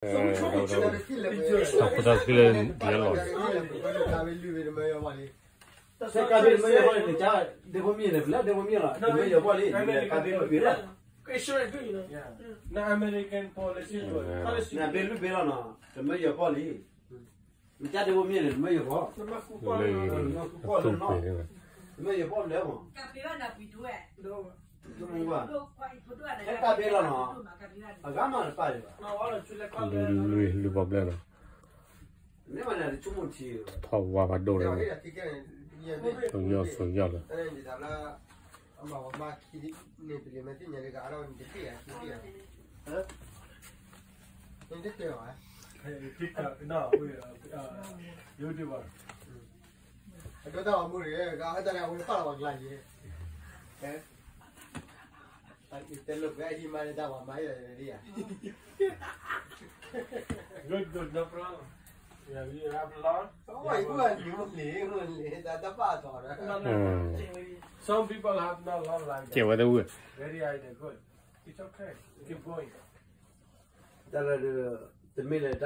တၢ်ဖိတၢ်လံၤလၢဒ်အလီၢ် တၢ်ကါဘ့ၣ်တမ့ၢ်ယပီၢ်လံ, တကါဒ့ဖိမ့ၢ်န့ၣ် ပလဲၤဒ့ဖိမ့ၢ်လီၤ, တမ့ၢ်ယပီၢ်လံ, ကါဘ့ၣ်လွံၢ်ဘ့ၣ်လီၤ, နဘ့ၣ်လွံၢ်ဘ့ၣ်လီၤနီၤ, တမ့ၢ်ယပီၢ်လံ, နကါဒ့ဖိမ့ၢ်န့ၣ် တမ့ၢ်ယပီၢ်, နကါဒ့ဖိမ့ၢ်န့ၣ် တမ့ၢ်ယပီၢ်လၢမး, ဟဲကါဘ့ၣ်လီၤနီၤ, အဂၤမးတပာ်ဒံးဘၣ်, လွံၢ်လွံၢ်ပီၢ်ဘျဲၣ်နီၤ, ထီၣ်ဝါဖးဒိၣ်လီၤ, ဆိယီၣ်ဆိယီၣ်လီၤ, အဒိတၢ်ဂီၤမူတဂ့ၤ, တၢ်လၢပှၤဟံးမါန့ၣ် တၢ်ပှၤမၤအံၤလီၤ, good, good, no problem. Yeah, we have a lot. ဝဲအံၤ မုၢ်လံၤ မုၢ်လံၤ တၢ်တဘၣ်ထီၣ်ဒီး Some people have not long like that. ကဲဝဲတဝံၤ Very idea, good. It's okay. Keep going. တၢ်လၢ တမ့ၢ်လၢတၢ်